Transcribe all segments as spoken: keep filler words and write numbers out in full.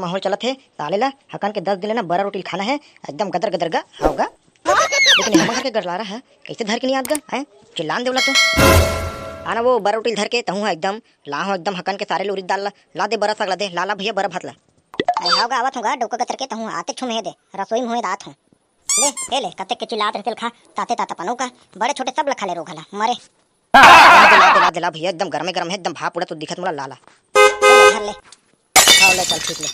माहौल चलत हे, साले ला हकन के दस दिन ले ना बरा रोटी ल खाना हे, एकदम गदर गदर गा, हाव गा। लेकिन हमर घर के गरलारा हे, कइसे धर के नइ आत गा, हैं? चिल्लान देवला तो। आना वो बरा रोटी ल धर के, तहूँ हा एकदम, ला हो एकदम हकन के सारे ल उरिद दाल ला, ला दे बरा साग ला दे, ला ला भइया बरा भात ला। अरे हाव गा, आवत हूँ गा, डोका गतर के तहूँ आते छुम हे दे, रसोई में होए दात हूँ। ले, ए ले, कतेक के चिल्लात रहिथे ल खा, ताते तात अपन का, बड़े छोटे सब ल खा ले रोगहा ला, मरे। ला दे, ला दे, ला दे, ला भइया, एकदम गरमे गरम हे, एकदम भाप उड़त दिखत मोला, ला, ला। ले, ले, धर ले। हाव, ले, चल, ठीक ले।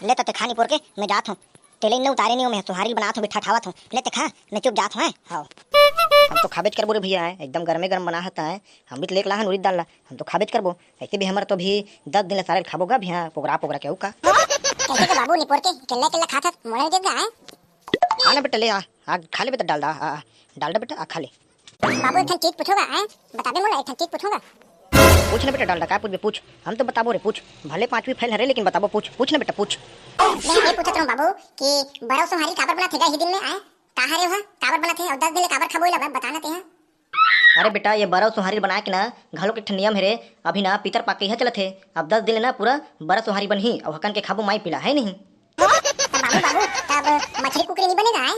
ले, त ते खा निपोर के, मैं जात हूँ। तेले न उतारे नहीं हूँ, मैं सोहारी बनात हूँ, बिठा खावत हूँ। ले, ते खा, मैं चुप जात हूँ, हैं? हाव। हम तो खाबेच करबो रे भइया, हैं? एकदम गरमे गरम बना हता, हैं? हम भी तो लेके ला हन उरिद दाल ला, हम तो खाबेच करबो। ऐसे भी हमर तो अभी दस दिन ले सारे खाबो गा, अभी हाँ, पोगरा, पोगरा के, अउ का? कैसे के बाबू निपोर के, केल्ला, केल्ला खात हस, मोड़े देख गा, हैं? आ ना बेटा, ले आ, आ, खा ले बेटा, डालडा, आ, आ, डालडा बेटा, आ, खा ले। बाबू, एक ठन चीज पूछोगा, हैं? बताबे मोला, एक ठन चीज पूछोगा। पूछ ना बेटा, डालडा, का पूछबे, पूछ। हम तो बताबो रे, पूछ। भले पांचवी फेल हरे, लेकिन बताबो, पूछ। पूछ ना बेटा, पूछ। मैं ये पूछत रहूं बाबू कि बरव सोहारी काबर बनाथे गा ही दिन में, आए? का हरे ओहा? काबर बनाथे? अउ दस दिन ले काबर खाबो एला? बता ना तेहा। अरे बेटा, ये बरव सोहारी बनाए के ना घलो के एक ठन नियम हे रे। अभी ना पितर पाक के इहा चलत हे। अब दस दिन ले ना पूरा बरव सोहारी बनही, अउ हकन के खाबो माई पीला, है नहीं? त बाबू, बाबू, तब मछरी कुकरी नहीं बनेगा, आए?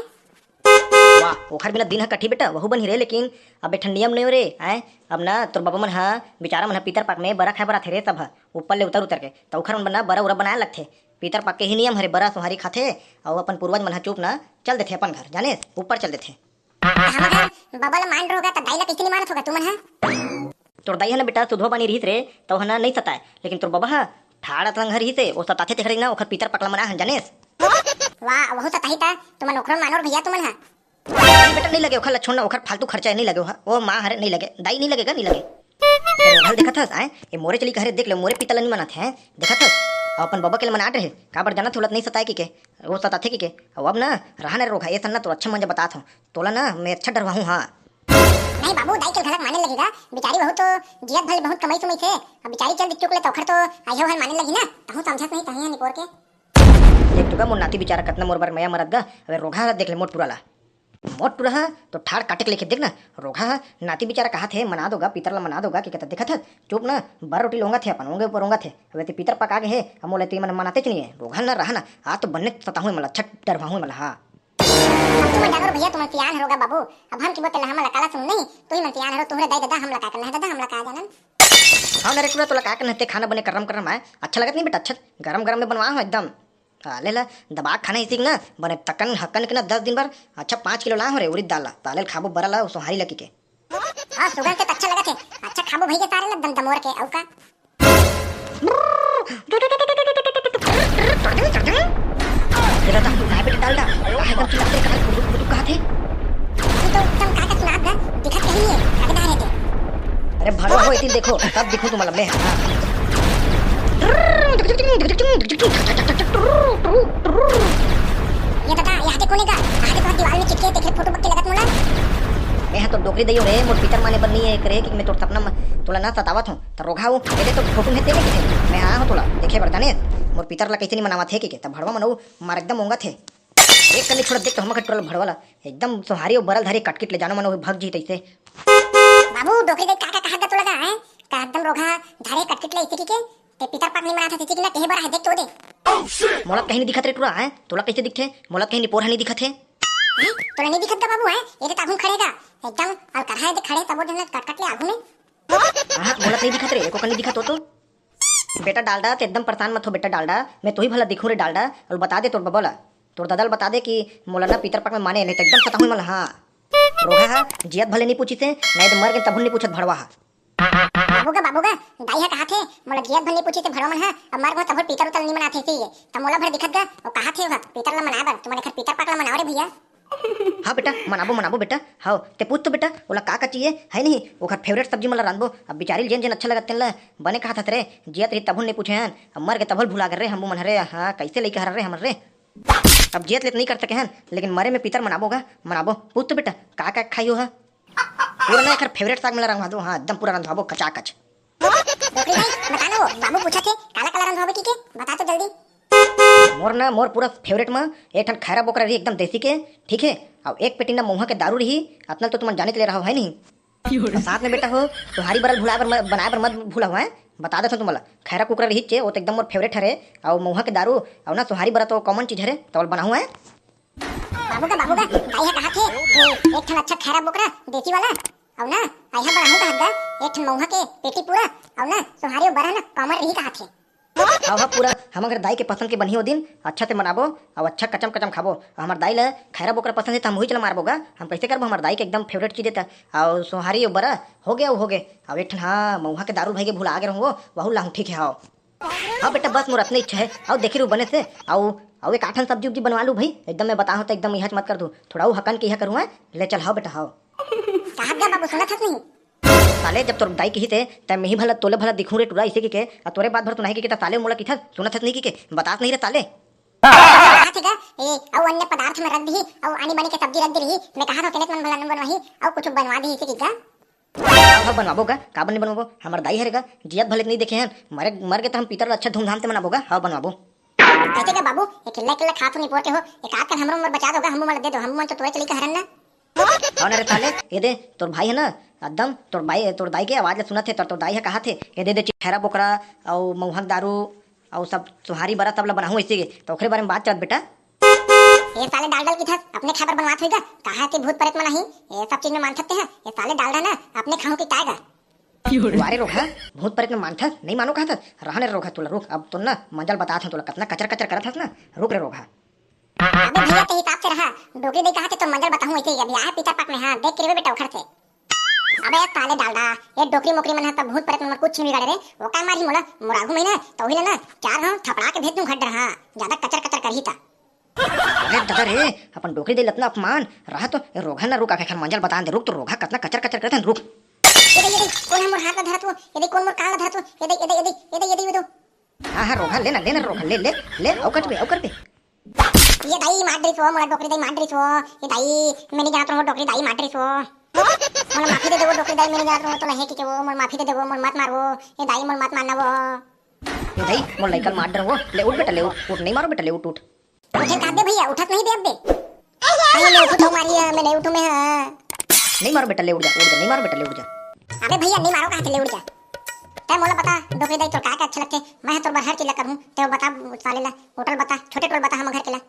वाह, ओखर बिना दिन ह कटही बेटा, वहू बनही रे, लेकिन अब एक ठन नियम नइ हो रे, आय? अब ना तोर बबा मन ह, बिचारा मन ह पितर पाक में बरा खाए बर आथे रे सब ह, ऊपर ले उतर उतर के, त ओखर मन बर ना बरा उरा बनाए लगथे। पितर पाक के ही नियम हरे, बरा सोहारी खाथे, अउ अपन पूर्वज मन ह चुप ना चल देथे अपन घर, जानेस, ऊपर चल देथे। हमर घर बबा ल मान रहोगा, त दाई ल कइसे नहीं मानत होगा तुमन ह? तोर दाई ह ना बेटा सुधवा बानी रिहिस रे, त ओह ना नइ सताय, लेकिन तोर बबा ह ठाड़ अतलंग रिहिस हे, ओ सताथे तेखरे ना ओखर पितर पाक ल मना हन, जानेस? वाह, वहू सताही त तुमन ओखरो मानो रे भइया तुमन ह। नहीं बेटा, नहीं लगे, ओखर ला छोड़ ना, ओखर फालतू खर्चा है, नहीं लगे, ओह, ओ माँ हरे, नहीं लगे, दाई नहीं लगेगा, नहीं लगे। ए, रोगहा ल देखत हस, आय? ए मोरे चली कहरे, देख ले, मोरे पितर ल नहीं मनाथे, हैं? देखत हस? अउ अपन बबा के ल मनात रहे, काबर जानत होलत नहीं सताय कहिके, ओ सताथे कहिके। अउ अब ना, रहा ना रे रोगहा, ए सन ना तोर अच्छा मंजा बतात हूँ, तोला ना मैं अच्छा डरवाहूँ, हाँ। नहीं बाबू, दाई के घलक माने लगेगा, बिचारी वहू तो जियत भर बहुत कमाई सुमाई थे, अब बिचारी चल दी चुक ले, त ओखर तो आइहो हल माने लगी ना, तहूँ समझत नहीं, तहीं निपोर के। देख तो गा, मोर नाती बिचारा कतना मोर बर मया मरत गा। अबे रोगहा ला देख ले, मोट टुरा ला। मोट टुरा हा तो ठाड़ काटे के लेके देख ना, रोगहा हा, नाती बिचारा कहा थे, मना दोगा, पितर ला मना दोगा, के कहता देखत हस, चुप ना, बर रोटी ल ओंगत हे अपन, ओंगे ऊपर ओंगत हे। अबे ते पितर पका गे हे, अब मोला ते मन मनाते च नहीं है। रोगहा ना रहा ना, आज तो बन्ने सताहूँ मला, छट डरवाहूँ मला, हाँ। अब तुमन जानो रे भइया, तुमन सियान हरो गा बाबू। अब हम किबो तेला हमन ला काला सुन नहीं, तुही मन सियान हरो, तुहरे दाई ददा हमला का करना है, ददा हमला का जानन। हाँ ना रे टुरा, तोला का करना है, ते खाना बने करम करम आय, अच्छा लगत नहीं बेटा, अच्छा गरम गरम में बनवा हो एकदम। आ, ले ला, दबा के खाना ही सीख ना, बने तकन हकन के ना दस दिन बर, अच्छा पाँच किलो ला हो रे, उरिद दाल ला, ताले ल खाबो बरा ला, सोहारी लकी के। हाँ, सुगंध से तो अच्छा लगत है, अच्छा खाबो भइया तारे ला दम दमोर के, अउ का? ये दादा, काय बेटा डालडा? काहे एकदम चिल्लात रे, काहे फुदुक फुदुक कहत हे? अभी तो एकदम का का सुनात गा, दिखत कहीं नहीं है, लगदा रहते। अरे भड़वा हो, एती देखो, तब दिखूं तुम्हारा मैं। हाँ। ये दादा, ये हाथे कोने का? हाथे तो दीवार में चिपके, तेखरे फोटो बक्के लगत मोला। मैं हा तो डोकरी दइयो रे, मोर पितर माने बर नहीं है करे कि मैं तोर सपना में तोला ना सतावत हूँ। त रोगहा हो, एदे तो फोटो में तेरे किथे। मैं हा हो तोला देखे बर जाने। मोर पितर ला कैसे नहीं मनावत है कि के, तब भड़वा मनऊ मार एकदम ओंगत है। एक कनी छोड़ देख तो हमर टोला भड़वा ला एकदम सोहारी अउ बरल धारी कटकिट ले जानो मनो भग जी तैसे। बाबू, डोकरी दे का का कहा गा तोला गा, हैं? का एकदम रोगहा धारे कटकिट ले इसे की के? ते पितर पाक नहीं मनात हस, इसे की ना, तेहे बरा है, देख तो दे। मोला कहीं नहीं दिखत रे टुरा, हैं? तोला कैसे दिखथे? मोला कहीं निपोर ह नहीं दिखत है। हैं? तोला नहीं दिखत गा बाबू, हैं? ये तो ताबू खड़े गा। एकदम अलकरहा है, देख खड़े तबो जन कटकट ले आगू में। हाँ, मोला तो नहीं दिखत रे, एको कनी दिखत हो तो। बेटा डालडा, ते एकदम परेशान मत हो बेटा डालडा, मैं तो ही भला दिखूं रे डालडा, अउ बता दे तोर बबा ला, तोर ददा ल बता दे कि मोला ना पितर पाक में माने, नहीं तो एकदम सताहूं मला, हाँ। रोगहा हा, जियत भले नहीं पूछिस हे, नहीं तो मर के तभुन नहीं पूछत भड़वा हा। बाबू गा, बाबू गा, दाई हा कहा थे, मोला जियत भर नहीं पूछिस हे भड़वा मन हा, अब मर गो तभुन पितर उतर नहीं मनाथे सी ये, त मोला भर दिखत गा, अउ कहा थे ओहा, पितर ला मनाए बर, तुम्हारे घर पितर पाक ला मनाओ रे भइया। हाँ बेटा, मनाबो, मनाबो बेटा। हव, ते पूछ तो बेटा, ओला का का चाहिए, है नहीं? ओखर favourite सब्जी मन ला रांधबो। अब बिचारी ल जेन जेन अच्छा लगत तेन ला बने कहत हस रे, जियत रही तभो नहीं पूछे हन, अब मर के तभो ल भुला गे रे, हमू मन हरे, हाँ, कैसे लइका हर रे हमर रे। अब जियत ले त नहीं कर सके हन, लेकिन मरे में पितर मनाबो गा, मनाबो। पूछ तो बेटा, का का खाई हो हा? पूरा ना एखर favourite साग मन ला रंधवा दो, हाँ, एकदम पूरा रंधवाबो कचाकच। डोकरी भाई, बता ना वो, बाबू पूछा थे, काला काला रंधवाबे की के? बता तो जल्दी। मोर ना, मोर पूरा favourite में एक ठन खैरा बोकरा रही एकदम देसी के, ठीक है? अउ एक पेटी ना महुआ के दारू रही, अतना तो तुमन जाने ले रहा हो, है नहीं? अउ साथ में बेटा हो, सोहारी बरल भुलाए बर म-, बनाए बर मत भूला हो, हैं? बता देथों तुमला, खैरा कुकरा रहिच हे, वो तो एकदम मोर favourite हरे। अउ मउहा के दारू, अउ ना सोहारी बरा तो common चीज हरे, तो बनाहूँ है। बाबू का, बाबू का, दाई ह कहा थे, एक ठन अच्छा खैरा बोकरा, देसी वाला, अउ ना, आई ह बनाहूँ कहा गा, एक ठन मउहा के पेटी पूरा, अउ ना, सोहारी अउ बरा ना, common रही कहा थे। हाँ, हाँ, पूरा हमर घर दाई के पसंद के बनही ओ दिन, अच्छा से मनाबो, अउ अच्छा कचम कचम खाबो। अउ हमर दाई ल खैरा बोकरा पसंद हे, त हम उही च ल मारबो गा। हम कइसे करबो, हमर दाई के एकदम favourite चीज हे त। अउ सोहारी अउ बरा हो गे, अउ हो गे। अउ एक ठन, हाँ, मउहा के दारू भाई के भुला गे रहूँ, वहू लाहूँ, ठीक है, हाँ। हाँ बेटा, बस मोर अतने इच्छा है। अउ देखी रहू बने से, अउ, अउ एक आठन सब्जी उब्जी बनवा लू भाई, एकदम मैं बताहूँ त एकदम इहाच मत कर दू। थोड़ा अउ हकन के इहा करूँ, ले चल, हाँ बेटा, हाँ। कहा गा बाबू, सुनत हस नहीं? साले, जब तोर दाई किहिस हे, तै मेही भला तोले भला दिखूं रे टुरा, इसे किके, आ तोरे बात भर सुनाही किके, त साले मोला किथस, सुनत हस नहीं किके, बतास नहीं रे साले। कहा थे गा, ए, अउ अन्य पदार्थ में रख दिही, अउ आनी बानी के सब्जी रख दे रही, मैं कहा था तेने मन भला नू बनवाही, अउ कुछ बनवा दिही इसे किके। अब बनवाबो गा, काबर नहीं बनवाबो, हमर दाई हरे गा, जियत भले नहीं देखे हन, मरे, मर गे त हम पीतर ला अच्छा धूमधाम से मनाबो गा, हाँ बनवाबो। कइसे गा बाबू, ये किल्ला किल्ला खात हो निपोर के हो, एक आध कन हमरो मन बचा दो गा, हमू मन दे दो, हमू मन तो तोरे चली का हरन ना। कौन रे साले? ये दे, तोर भाई है ना, एकदम तोर भाई, तोर दाई के आवाज ला सुनत हे, तोर, तोर दाई ह कहा थे, ये दे, दे, खैरा बोकरा, अउ मउहा के दारू, अउ सब सोहारी बरा, सब ला बनाहूँ अइसे के, त ओकरे बारे में बात चलत बेटा। ये साले डाल डाल की थस, अपने खाए बर बनवात होई गा, कहा थे भूत प्रेत मन आही, ये सब चीज में मानथस ते ह, ये साले डाल डाल ना, अपने खाहूँ की काय गा। वारे रोगहा, भूत प्रेत में मानथस, नहीं मानो कहा थस, रहा ने रोगहा तोला, रुक, अब तो ना, मंजल बतात हूँ तोला, कतना कचर कचर करत हस ना, रुक रे रोगहा। अबे भैया, ते हिसाब से रहा। डोकरी दई कहा थे तो मंजल बताहूँ ऐसे ही। अभी आए पितर पाक में, हाँ, देख के रे बेटा उखड़ से। अबे साले डालडा, ये डोकरी मोकरी मन ह तब भूत प्रेत मन कुछ नहीं बिगाड़े रे। वो का मारी मोला, मोर आगू में ना, तो वही ले ना, चार हाँ थपड़ा के भेज दूं घर डर, हाँ, ज्यादा कचर कचर करही ता। अरे दादा रे, अपन डोकरी दई लतना अपमान, रहा तो, ए रोगहा ना रुक, आखिर मंजल बतान दे, रुक तो रोगहा कतना कचर कचर करत हन, रुक। ये दे, ये दे, कौन है मोर हाथ ला धरत हो? ये दे, कौन मोर कान ला धरत हो? ये दे, ये दे, ये दे, ये दे, ये दे, ये दे। हाँ, हाँ, रोगहा, ले ना, ले ना, रोगहा, ले, ले, ले, अउ कट पे, अउ कट पे। ये दाई मार डरिस वो, मोला डोकरी दाई मार डरिस वो। ये दाई, मैं नहीं जानत रहूं, डोकरी दाई मार डरिस वो। मोला माफी दे दे वो, डोकरी दाई, मैं नहीं जानत रहूं, तो नहीं कि वो, मोला माफी दे दे वो, मोला मत मार वो। ये दाई, मोला मत मारना वो। ये दाई, मोर लइका ल मार डर वो। ले उठ बेटा, ले उठ, उठ, नहीं मारो बेटा, ले उठ, उठ। उठे का बे भैया, उठत नहीं बे अबे। अरे मैं उठू तो मारी है, मैं नहीं उठू मैं, हाँ। नहीं मारो बेटा, ले उठ जा, उठ जा, नहीं मारो बेटा, ले उठ जा। अबे भैया, नहीं मारो कहा थे, ले उठ जा। तै मोला बता, डोकरी दाई तोर का का अच्छा लगथे, मैं तोर बर हर चीज ला करहूं, तै बता साले ला, होटल बता, छोटे टोल बता, हम घर के ला।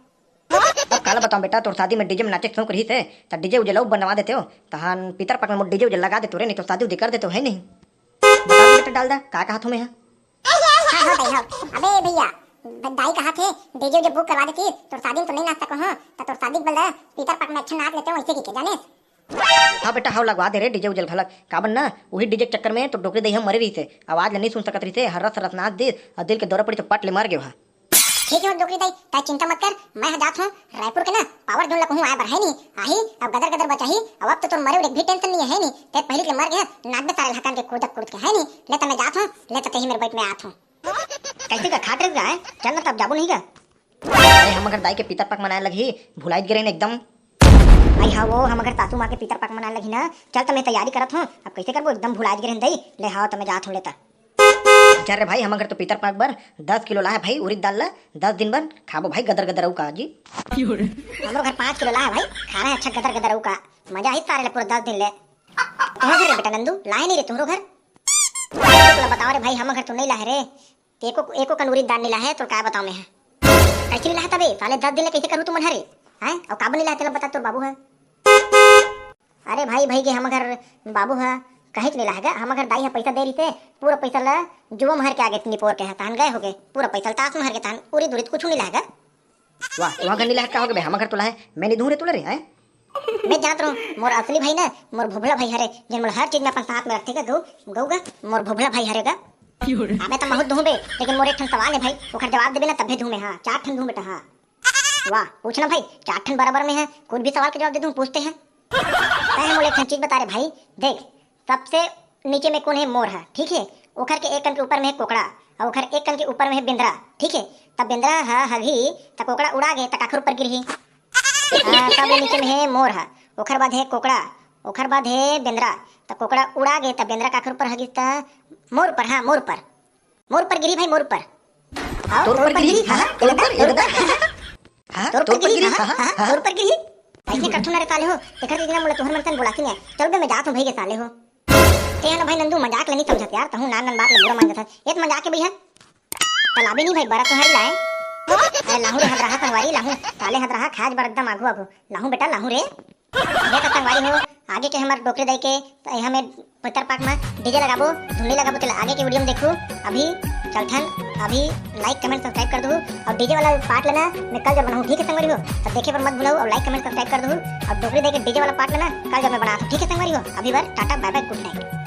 अब काला बताऊं बेटा, तोर शादी में डीजे में नाचे के शौक रहिस हे, त डीजे उजे ला बनवा देते हो, तहान पितर पाक में मोर डीजे उजे लगा देते हो रे, नहीं तो शादी उदी कर देते हो, है नहीं? बता दे बेटा डालडा, का कहा थो मैं हा? हाँ, हो दाई, हो। अबे भैया, ब-, दाई कहा थे, डीजे उजे बुक करवा देती, तोर शादी में तो नहीं नाच सको हो, त तोर शादी के बल पितर पाक में अच्छा नाच लेते हो, ऐसे की के, जाने? हाँ बेटा, हाँ लगवा दे रे डीजे उजे घलक, काबर ना, वही डीजे के चक्कर में तो डोकरी दाई हम मरे रहिस हे, आवाज ला नहीं सुन सकत रहिस हे, हरस हरस नाच दिस, अउ दिल के दौरा पड़ी तो पट ले मर गयो हा। ठीक है डोकरी दाई, तै चिंता मत कर, मैं ह जात हूँ रायपुर के ना, पावर जोन ला कहूँ आए बर है नहीं, आही, अब गदर गदर बचाही, अब, अब तो तोर मरे उरे भी टेंशन नहीं है, है नहीं, तै पहली के मर गया, नाचबे सारे हकन के कूदक कूद के है नहीं, ले त मैं जात हूँ, ले त तेही मेरे बैठ में आत हूँ। कैसे का खाट रह गया है, चल ना तब जाबो नहीं का। अरे हमर घर दाई के पितर पाक मनाए लगही, भुलाइत गे रहेन एकदम। आई हाँ वो, हमर घर सासू माँ के पितर पाक मनाए लगही ना, चल त मैं तैयारी करत हूँ, अब कैसे करबो, एकदम भुलाइत गे रहेन दाई, ले हाँ त मैं जात हूँ ले त। चल रे भाई, हमर घर तो पितर पाक बर दस किलो लाहे भाई, उरिद दाल ला दस दिन बर खाबो भाई, गदर गदर अउ का जी। हमरो घर पाँच किलो लाहे भाई, खाना है अच्छा गदर गदर अउ का, मजा ही सारे ला पूरा दस दिन ले। तुहरो घर रे बेटा नंदू, लाहे नहीं रे तुहरो घर? तोला बताओ रे भाई, हमर घर तो नहीं लाहे रे, एको, एको कन उरिद दाल नहीं लाहे, तोर का बताओ मैं है। कैसे नहीं लाहे तबे, साले दस दिन ले कैसे करू तुमन हरे? हैं? अउ काबर नहीं लाहे तेला बता तोर बाबू है। अरे भाई, भाई के हमर घर बाबू ह कहेच नहीं लाहे गा, हमर घर दाई ह पैसा दे रहिसे, पूरा पैसा ला जुआ म हर के आगे निपोर के ह, तहन गए होगे, पूरा पैसा ला तास म हर के, तहन उरिद उरिद कुछ नहीं लाहे गा। वाह, वहाँ घर नहीं लाहे का होगे बे, हमर घर तो लाहे, मैं नहीं दूँ रे तोला रे, हैं? मैं जानत रहूँ, मोर असली भाई ना, मोर भोभला भाई हरे, जेन मोला हर चीज में अपन साथ में रखथे गा, गऊ, गऊ गा, मोर भोभला भाई हरे गा। अबे त महूँ दूँ बे, लेकिन मोर एक ठन सवाल है भाई, ओखर जवाब देबे ना तभे दूँ मैं, हाँ, चार ठन दूँ बेटा, हाँ। वाह, पूछना भाई, चार ठन बराबर में है, कुछ भी सवाल के जवाब दे दूँ, पूछते हैं। तैं मोला एक ठन चीज बता रे भाई, देख, सबसे नीचे में कौन है? मोर है, ठीक है, ओखर के एक कन के ऊपर में है कोकड़ा, और ओखर एक कन के ऊपर में है बेंदरा, ठीक है, तब बेंदरा ह हगही, त कोकड़ा उड़ा गे, त काखर ऊपर गिरही? हाँ, सबले नीचे में है मोर है, ओखर बाद है कोकड़ा, ओखर बाद है बेंदरा, त कोकड़ा उड़ा गे, त बेंदरा काखर ऊपर हगिस? त मोर ऊपर, हाँ, मोर ऊपर। मोर ऊपर गिरी भाई, मोर ऊपर। हाँ, तोर ऊपर गिरी? हाँ, हाँ, तोर ऊपर, ये बता। हाँ, तोर ऊपर गिरी? हाँ, हाँ, हाँ, तोर ऊपर गिरी? ऐसे करथो ना रे साले हो, तेकर दिन मोला तुहर मन सन बोला कि नहीं। चल बे, मैं जात हूँ भाई के साले हो। ते ह ना भाई नंदू, मजाक ल नहीं समझत यार, तहूँ नान नान बात ल बुरा मान जाथस। ए त मजाक के भैया, तालाबे नहीं भाई, बरा तुंहर लाए। अरे लाहू रे हदरहा संगवारी, लाहू, ताले हदरहा खाए बर एकदम आघू आघू। लाहू बेटा, लाहू रे। देख संगवारी हो, आगे के हमर डोकरी दाई के, त हमें पत्थर पाक में डीजे लगाबो, धुंडी लगाबो, तेला आगे के वीडियो में देखू। अभी चलथन, अभी लाइक कमेंट सब्सक्राइब कर दू, और डीजे वाला पार्ट ल ना मैं कल जब बनाऊँ, ठीक है संगवारी हो, तब देखे बर मत भूलू, और लाइक कमेंट सब्सक्राइब कर दू, और डोकरी दाई के डीजे वाला पार्ट ल ना कल जब मैं बनाथों, ठीक है संगवारी हो। अभी बर टाटा बाय बाय गुड नाइट।